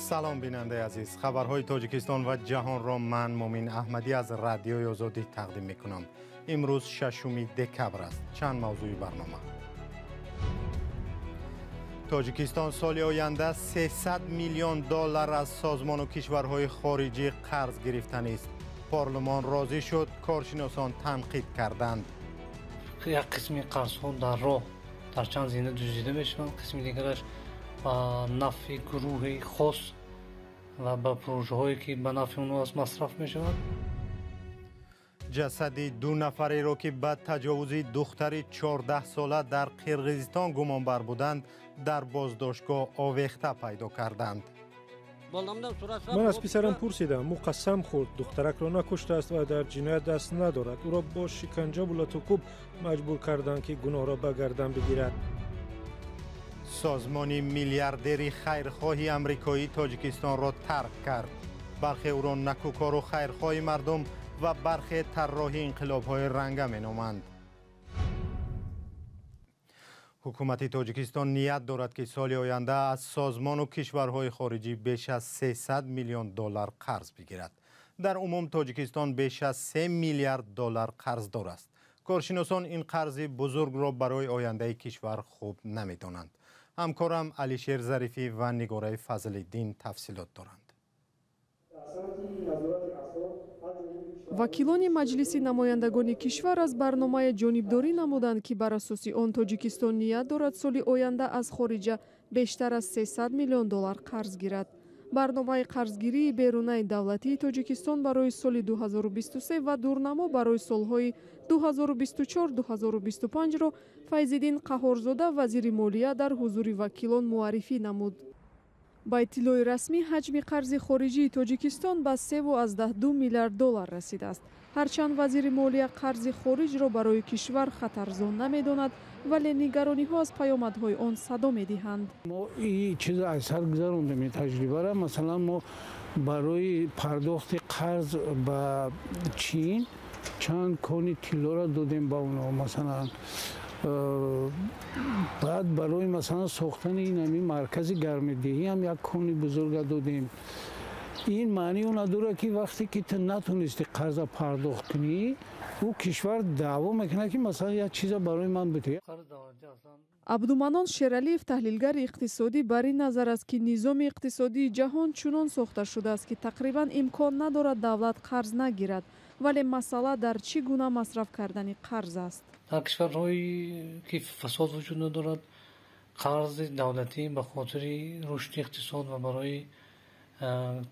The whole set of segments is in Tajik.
Салом, бинандаи азиз. Хабарҳои Тоҷикистон ва ҷаҳонро ман, Мумин Аҳмадӣ, аз Радиои Озодӣ тақдим мекунам. Имрӯз 6 декабр аст. Чанд мавзӯи барнома. Тоҷикистон соли оянда 300 миллион доллар аз созмону кишварҳои хориҷӣ қарз гирифтанист. Парлумон розӣ шуд, коршиносон танқид карданд. Як қисми қарзҳо дар роҳ дар чанд зина дуздида мешаванд, қисми дигараш ба нафъи гурӯҳи хос ва ба пурӯжаҳое ки ба нафъи онҳо аст масраф мешавад. Ҷасади ду нафареро, ки ба таҷовузи духтари 14-сола дар Қирғизистон гумонбар буданд, дар боздоштгоҳ овехта пайдо карданд. Ман аз писарам пурсидам, ӯ қасам хӯрд, духтаракро накуштааст ва дар ҷиноят даст надорад. Ӯро бо шиканҷаву латукӯб маҷбур карданд, ки гуноҳро ба гардан бигирад. Созмони миллиардери хайрхоҳи амрикоӣ Тоҷикистонро тарк кард. Бархе ӯро накӯкору хайрхоҳи мардум ва бархе тарроҳи инқилобҳои ранга меноманд. Ҳукумати Тоҷикистон ният дорад, ки соли оянда аз созмону кишварҳои хориҷӣ беш аз 300 миллион доллар қарз бигирад. Дар умум Тоҷикистон беш аз 3 миллиард доллар қарздор аст. Коршиносон ин қарзи бузургро барои ояндаи кишвар хуб намедонанд. Ҳамкорам Алишер Зарифӣ ва Нигораи Фазлиддин тафсилот доранд. Вакилони Маҷлиси намояндагони кишвар аз барномае ҷонибдорӣ намуданд, ки бар асоси он Тоҷикистон ният дорад соли оянда аз хориҷа бештар аз 300 миллион доллар қарз гирад. Барномаи қарзгирии берунаи давлатии Тоҷикистон барои соли 2023 ва дурнамо барои солҳои 2024-2025-ро Файзиддин Қаҳорзода, вазири молия, дар ҳузури вакилон муаррифӣ намуд. Ба иттилои расмӣ, ҳаҷми қарзи хориҷии Тоҷикистон ба 3,2 миллиард доллар расидааст. Ҳарчанд вазири молия қарзи хориҷро барои кишвар хатарзон намедонад, вале нигарониҳо аз паёмадҳои он садо медиҳанд. Мо ин чизро аз сар гузарондем, ин таҷрибаро. Масалан, мо барои пардохти қарз ба Чин чанд кони тиллоро додем ба онҳо, масалан. Баъд барои, масалан, сохтани ин ҳамин маркази гармидиҳӣ ҳам як кони бузурга додем. Ин маънии он надорад, ки вақте ки ту натонисти қарза пардохт кунӣ, ӯ кишвар даъво мекунад, ки масалан як чиза барои ман бидеҳ. Абдуманон Шералиев, таҳлилгари иқтисодӣ, бар ин назар аст, ки низоми иқтисодии ҷаҳон чунон сохта шудааст, ки тақрибан имкон надорад давлат қарз нагирад, вале масъала дар чӣ гуна масраф кардани қарз аст. Дар кишварҳое ки фасод вуҷуд надорад, қарзи давлатӣ ба хотири рушди иқтисод ва барои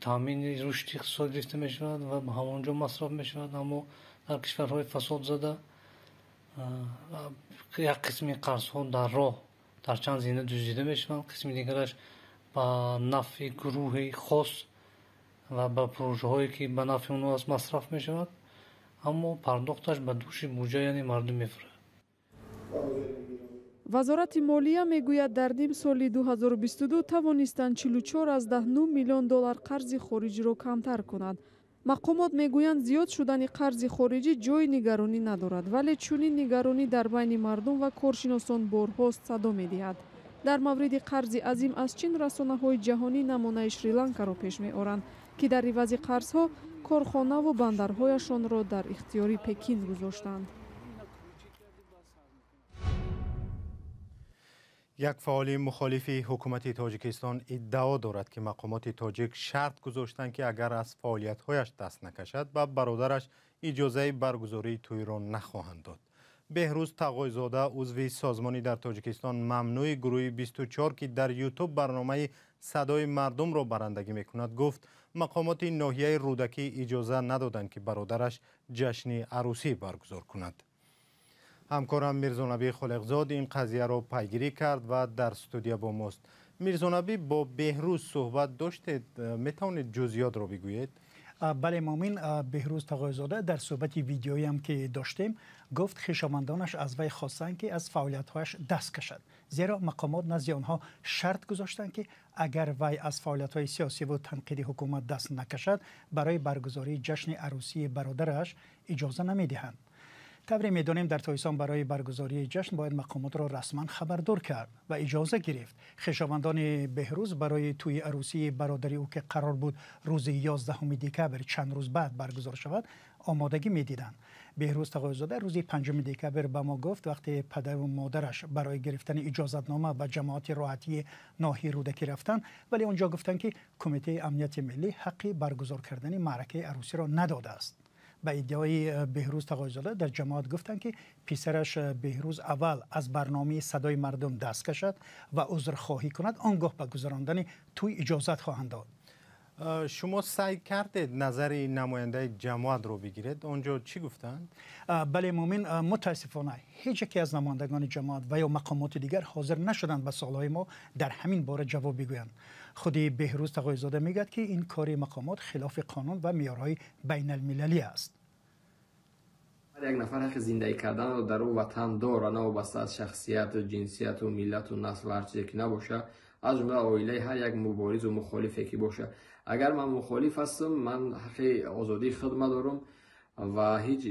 таъмини рушди иқтисод гирифта мешавад ва ба ҳамон ҷо масраф мешавад. Аммо дар кишварҳои фасодзада як қисми қарзҳо дар роҳ дар чанд зина дуздида мешаванд, қисми дигараш ба нафъи гурӯҳи хос ва ба пурӯжаҳое ки ба нафъи онҳо аст масраф мешавад, аммо пардохташ ба дӯши буҷа, яъне мардум, мефурад. Вазорати молия мегӯяд, дар ним соли 2022 тавонистанд 44,9 миллион доллар қарзи хориҷиро камтар кунад. Мақомот мегӯянд, зиёд шудани қарзи хориҷӣ ҷои нигаронӣ надорад, вале чунин нигаронӣ дар байни мардум ва коршиносон борҳост садо медиҳад. Дар мавриди қарзи азим аз Чин расонаҳои ҷаҳонӣ намунаи Шри-Ланкаро пеш меоранд, ки дар ивази қарзҳо корхонаву бандарҳояшонро дар ихтиёри Пекин гузоштанд. Як фаъоли мухолифи ҳукумати Тоҷикистон иддао дорад, ки мақомоти тоҷик шарт гузоштанд, ки агар аз фаъолиятҳояш даст накашад, ба бародараш иҷозаи баргузории тӯйро нахоҳанд дод. Беҳрӯз Тағойзода, узви созмони дар Тоҷикистон мамнӯи гурӯҳи 24, ки дар Ютуб барномаи садои мардумро барандагӣ мекунад, гуфт, мақомоти ноҳияи Рӯдакӣ иҷоза надоданд, ки бародараш ҷашни арӯсӣ баргузор кунад. Ҳамкорам Мирзонабӣ Холиқзод ин қазияро пайгирӣ кард ва дар студия бо мост. Мирзонабӣ, бо Беҳрӯз суҳбат доштед, метавонед ҷузъиётро бигӯед? Бале, Мумин. Беҳрӯз Тағойзода дар суҳбати видеоиам ки доштем гуфт, хешовандонаш аз вай хостанд, ки аз фаъолиятҳояш даст кашад, зеро мақомот назди онҳо шарт гузоштанд, ки агар вай аз фаъолиятҳои сиёсиву танқиди ҳукумат даст накашад, барои баргузории ҷашни арӯсии бародараш иҷоза намедиҳанд. Тавре медонем, дар Тоҷикистон барои баргузории ҷашн бояд мақомотро расман хабардор кард ва иҷоза гирифт. Хешовандони Беҳрӯз барои тӯи арӯсии бародари ӯ, ки қарор буд рӯзи 11 декабр, чанд рӯз баъд, баргузор шавад, омодагӣ медиданд. Беҳрӯз Тағоизода рӯзи 5 декабр ба мо гуфт, вақте падару модараш барои гирифтани иҷозатнома ба ҷамоати роҳатии ноҳияи Рӯдакӣ рафтанд, вале онҷо гуфтанд, ки Кумитаи амнияти миллӣ ҳаққи баргузор кардани маъракаи арӯсиро надодааст. Ба иддаои Беҳрӯз Тағоизода, дар ҷамоат гуфтанд, ки писараш Беҳрӯз аввал аз барномаи Садои мардум даст кашад ва узрхоҳӣ кунад, он гоҳ ба гузарондани тӯй иҷозат хоҳанд дод. Шумо саъй кардед назари намояндаи ҷамоатро бигиред, он ҷо чӣ гуфтанд? Бале, Муъмин, мутаассифона, ҳеҷ яке аз намояндагони ҷамоат ва ё мақомоти дигар ҳозир нашуданд ба суолҳои мо дар ҳамин бора ҷавоб бигӯянд. Худи Беҳрӯз Тағоизода мегӯяд, ки ин кори мақомот хилофи қонун ва меъёрҳои байналмилалӣ аст. Ҳар як нафар ҳаққи зиндагӣ карданро дар ӯ ватан дорад, новобаста аз шахсияту ҷинсияту миллату насл, ҳар чизе ки набошад, аз ҷумла оилаи ҳар як муборизу мухолифе ки бошад. Агар ман мухолиф ҳастам, ман ҳаққи озодии худ дорам ва ҳеҷ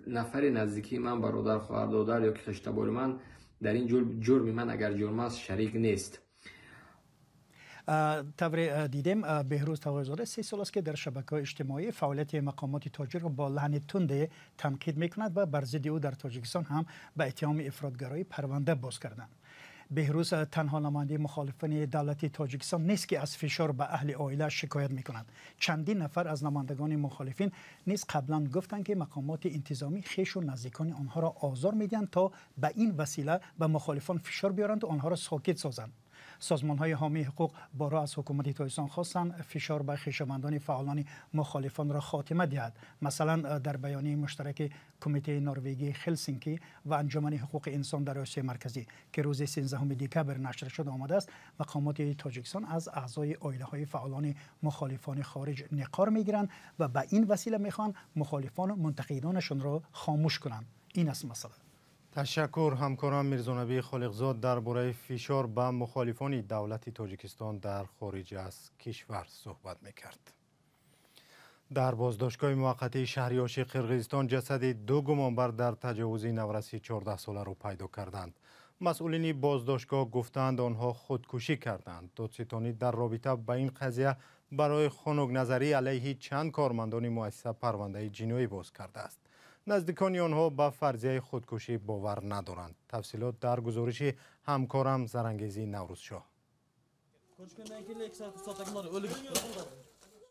нафари наздикии ман, бародар, хоҳар, додар ё ки хештабори ман дар ин ҷурми ман, агар ҷурм аст, шарик нест. Тавре дидем, Беҳрӯз Тағоизода 3 сол аст, ки дар шабакаҳои иҷтимоӣ фаъолияти мақомоти тоҷикро бо лаҳни тунде танқид мекунад ва бар зидди ӯ дар Тоҷикистон ҳам ба иттиҳоми ифротгароӣ парванда боз карданд. Беҳрӯз танҳо намояндаи мухолифони давлати Тоҷикистон нест, ки аз фишор ба аҳли оила шикоят мекунад. Чандин нафар аз намояндагони мухолифин низ қаблан гуфтанд, ки мақомоти интизомӣ хешу наздикони онҳоро озор медиҳанд, то ба ин васила ба мухолифон фишор биёранд, онҳоро сокит созанд. Созмонҳои ҳомии ҳуқуқ борҳо аз ҳукумати Тоҷикистон хостанд, фишор ба хешовандони фаъолони мухолифонро хотима диҳад. Масалан, дар баёнияи муштараки Кумитаи Норвегии Хелсинки ва Анҷумани ҳуқуқи инсон дар Осиёи Марказӣ, ки рӯзи 13 декабр нашр шуд, омадааст: мақомоти Тоҷикистон аз аъзои оилаҳои фаъолони мухолифони хориҷ нақор мегиранд ва ба ин васила мехоҳанд мухолифону мунтақидонашонро хомӯш кунанд. Ин аст масъала. Ташаккур. Ҳамкорам Мирзонабӣ Холиқзод дар бораи фишор ба мухолифони давлати Тоҷикистон дар хориҷ аз кишвар суҳбат мекард. Дар боздоштгоҳи муваққатии шаҳри Оши Қирғизистон ҷасади ду гумонбар дар таҷовузи навраси 14-соларо пайдо карданд. Масъулини боздоштгоҳ гуфтаанд, онҳо худкушӣ карданд. Додситонӣ дар робита ба ин қазия барои хунукназарӣ алайҳи чанд кормандони муассиса парвандаи ҷиноӣ боз кардааст. Наздикони онҳо ба фарзияи худкушӣ бовар надоранд. Тафсилот дар гузориши ҳамкорам Зарангези Наврӯзшоҳ.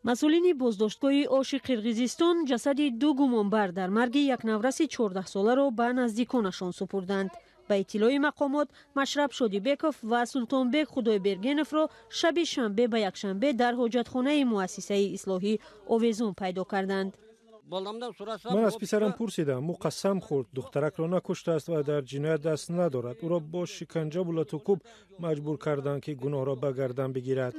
Масъулини боздоштгоҳи Оши Қирғизистон ҷасади ду гумонбар дар марги як навраси 14-соларо ба наздиконашон супурданд. Ба иттилои мақомот, Машраб Шодибеков ва Султонбек Худойбергеновро шаби шанбе ба якшанбе дар ҳоҷатхонаи муассисаи ислоҳӣ овезон пайдо карданд. Ман аз писарам пурсидам, ӯ қасам хӯрд, духтаракро накуштааст ва дар ҷиноят даст надорад. Ӯро бо шиканҷаву латукӯб маҷбур карданд, ки гуноҳро ба гардан бигирад.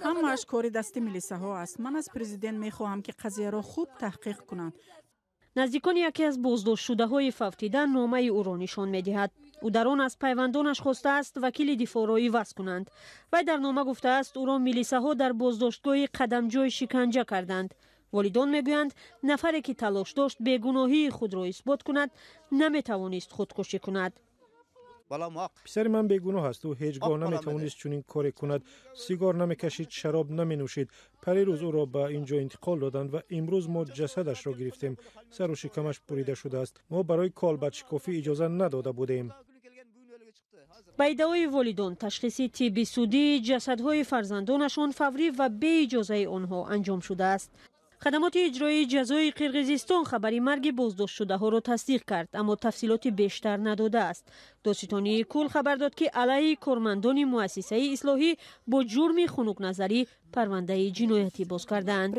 Ҳамааш кори дасти милисаҳо аст. Ман аз президент мехоҳам, ки қазияро хуб таҳқиқ кунанд. Наздикони яке аз боздоштшудаҳои фавтида номаи ӯро нишон медиҳад. Ӯ дар он аз пайвандонаш хостааст, вакили дифоъро иваз кунанд. Вай дар нома гуфтааст, ӯро милисаҳо дар боздоштгоҳи Қадамҷой шиканҷа карданд. Волидон мегӯянд, нафаре ки талош дошт бегуноҳии худро исбот кунад, наметавонист худкушӣ кунад. Писари ман бегуноҳ аст. Ӯ ҳеҷ гоҳ наметавонист чунин коре кунад. Сигор намекашид, шароб наменӯшид. Парирӯз ӯро ба ин ҷо интиқол доданд ва имрӯз мо ҷасадашро гирифтем. Сару шикамаш бурида шудааст. Мо барои колбадшикофӣ иҷоза надода будем. Ба иддаои волидон, ташхиси тибби судии ҷасадҳои фарзандонашон фаврӣ ва беиҷозаи онҳо анҷом шудааст. Хадамоти иҷроии ҷазои Қирғизистон хабари марги боздоштшудаҳоро тасдиқ кард, аммо тафсилоти бештар надодааст. Додситонии кул хабар дод, ки алайҳи кормандони муассисаи ислоҳӣ бо ҷурми хунукназарӣ парвандаи ҷиноятӣ боз кардаанд.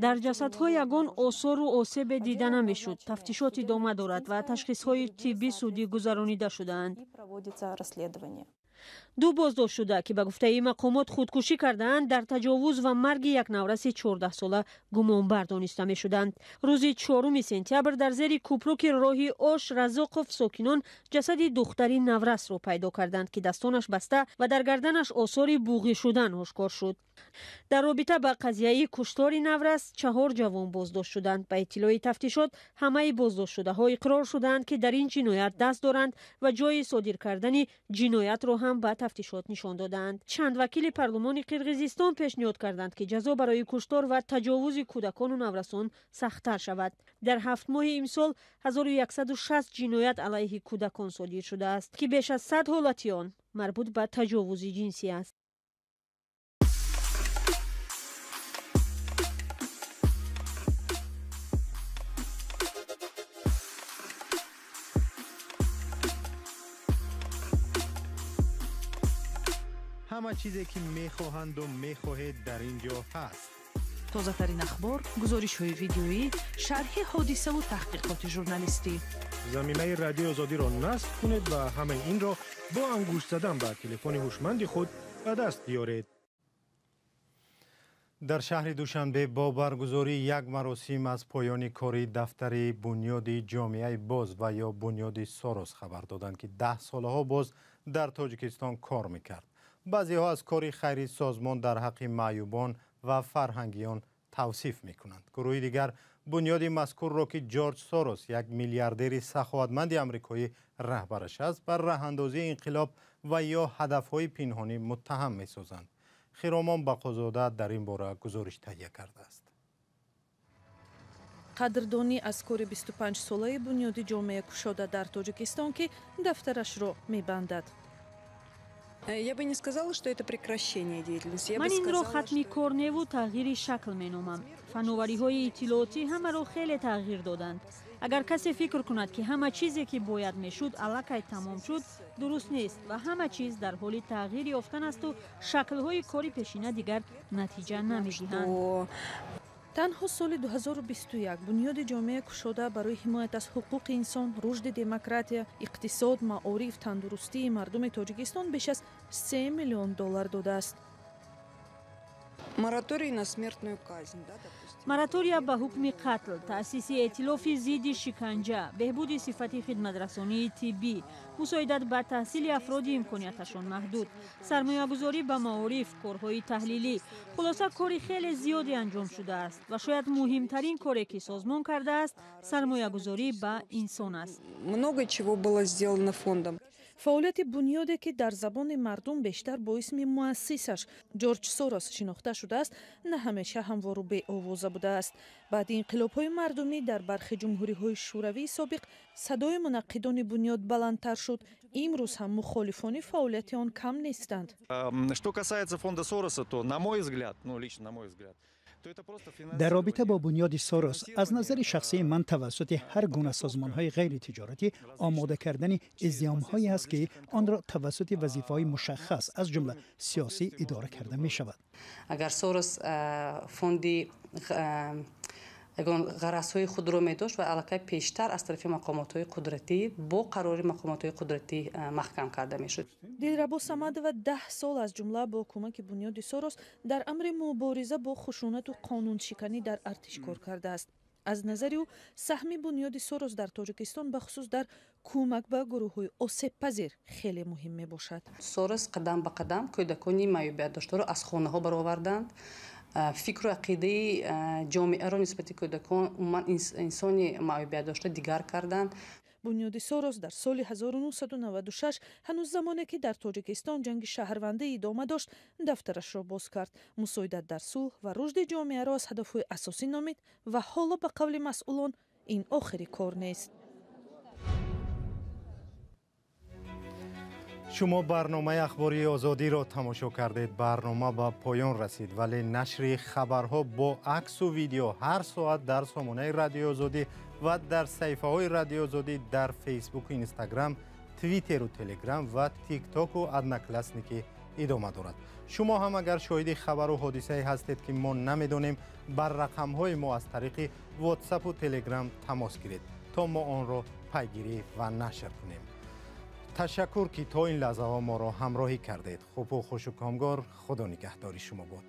Дар ҷасадҳо ягон осору осебе дида намешуд. Тафтишот идома дорад ва ташхисҳои тибби судӣ гузаронида шудаанд. Ду боздоштшуда, ки ба гуфтаи мақомот худкушӣ кардаанд, дар таҷовуз ва марги як навраси 14-сола гумонбар дониста мешуданд. Рӯзи 4 сентябр дар зери кӯпруки роҳи Ош Разоқов сокинон ҷасади духтари наврасро пайдо карданд, ки дастонаш баста ва дар гарданаш осори буғӣ шудан ошкор шуд. Дар робита ба қазияи куштори наврас 4 ҷавон боздошт шуданд. Ба иттилои тафтишот, ҳамаи боздоштшудаҳо иқрор шуданд, ки дар ин ҷиноят даст доранд ва ҷои содир кардани ҷиноятро ҳам ба тафтишот нишон додаанд. Чанд вакили парлумони Қирғизистон пешниҳод карданд, ки ҷазо барои куштор ва таҷовузи кӯдакону наврасон сахттар шавад. Дар 7 моҳи имсол 1160 ҷиноят алайҳи кӯдакон содир шудааст, ки беш аз 100 ҳолати он марбут ба таҷовузи ҷинсӣ аст. Ҳама чизе ки мехоҳанду мехоҳед дар ин ҷо ҳаст. Тозатарин ахбор, гузоришҳои видеоӣ, шарҳи ҳодисаву таҳқиқоти журналистӣ. Заминаи Радиои Озодиро насб кунед ва ҳамаи инро бо ангушт задан ба телефони ҳушманди худ ба даст биёред. Дар шаҳри Душанбе бо баргузории як маросим аз поёни кори дафтари бунёди ҷомеаи боз ва ё бунёди Сорос хабар доданд, ки 10 солаҳо боз дар Тоҷикистон кор мекард. Баъзеҳо аз кори хайри созмон дар ҳаққи маъюбон ва фарҳангиён тавсиф мекунанд. Гурӯҳи дигар бунёди мазкурро, ки Ҷорҷ Сорос, як миллиардери саховатманди амрикоӣ, раҳбараш аст, бар раҳандозии инқилоб ва ё ҳадафҳои пинҳонӣ муттаҳам месозанд. Хиромон Бақозода дар ин бора гузориш таҳия кардааст. Қадрдонӣ аз кори 25-солаи бунёди ҷомеа кушода дар Тоҷикистон, ки дафтарашро мебандад. Я бы не сказала, что это прекращение деятельности. Ман инро хатми кор неву тағйири шакл меномам. Фановариҳои иттилоотӣ ҳамаро хеле тағйир доданд. Агар касе фикр кунад, ки ҳама чизе, ки бояд мешуд, аллакай тамом шуд, дуруст нест ва ҳама чиз дар ҳоли тағйир ёфтан асту шаклҳои кори пешина дигар натиҷа намедиҳанд. Танҳо соли 2021 бунёди ҷомеа кушода барои ҳимоят аз ҳуқуқи инсон, рушди демократия, иқтисод, маориф, тандурустии мардуми Тоҷикистон беш аз 3 миллион доллар додааст. Мораторий на смертную казнь, да, допустим. Моратория ба ҳукми қатл, таъсиси эътилофи зидди шиканҷа, беҳбуди сифати хидматрасонии тиббӣ, мусоидат ба таҳсили афроди имконияташон маҳдуд, сармоягузорӣ ба маориф, корҳои таҳлилӣ. Хулоса, кори хеле зиёде анҷом шудааст ва шояд муҳимтарин коре, ки созмон кардааст, сармоягузорӣ ба инсон аст. Много чего было сделано фондом. Фаъолияти бунёде, ки дар забони мардум бештар бо исми муассисаш Ҷорҷ Сорос шинохта шудааст, на ҳамеша ҳамвору беовоза будааст. Баъди инқилобҳои мардумӣ дар бархи ҷумҳуриҳои шӯравии собиқ садои мунаққидони бунёд баландтар шуд. Имрӯз ҳам мухолифони фаъолияти он кам нестанд. Что касается фонда Сороса, то, на мой взгляд, ну, лично на мой взгляд, дар робита бо бунёди Сорос, аз назари шахсии ман, тавассути ҳар гуна созмонҳои ғайритиҷоратӣ омода кардани издиҳомҳое аст, ки онро тавассути вазифаҳои мушаххас, аз ҷумла сиёсӣ, идора карда мешавад. Агар Сорос фонди ягон ғаразҳои худро медошт ва аллакай пештар аз тарафи мақомотҳои қудратӣ бо қарори мақомотҳои қудратӣ маҳкам карда мешуд. Дилрабо Самадова 10 сол аз ҷумла бо кӯмаки бунёди Сорос дар амри мубориза бо хушунату қонуншиканӣ дар артиш кор кардааст. Аз назари ӯ, саҳми бунёди Сорос дар Тоҷикистон, бахусус дар кӯмак ба гурӯҳҳои осебпазир, хеле муҳим мебошад. Сорос қадам ба қадам кӯдакони маъюбиятдоштаро аз хонаҳо бароварданд. Фикру ақидаи ҷомеаро нисбати кӯдакон, умуман инсони маъюбиятдошта, дигар карданд. Бунёди Сорос дар соли 1996, ҳанӯз замоне ки дар Тоҷикистон ҷанги шаҳрвандӣ идома дошт, дафтарашро боз кард. Мусоидат дар сулҳ ва рушди ҷомеаро аз ҳадафҳои асосӣ номид ва ҳоло, ба қавли масъулон, ин охири кор нест. Шумо барномаи ахбори Озодиро тамошо кардед. Барнома ба поён расид, вале нашри хабарҳо бо аксу видео ҳар соат дар сомонаи Радиои Озодӣ ва дар саҳифаҳои Радиои Озодӣ дар Фейсбуку, Инстаграм, Твиттеру, Телеграм ва Тиктоку Одноклассники идома дорад. Шумо ҳам агар шоҳиди хабару ҳодисае ҳастед, ки мо намедонем, бар рақамҳои мо аз тариқи Ватсапу Телеграм тамос гиред, то мо онро пайгирӣ ва нашр кунем. Ташаккур, ки то ин лаҳзаҳо моро ҳамроҳӣ кардед. Хубу хушу комгор, Худо нигаҳдори шумо бод.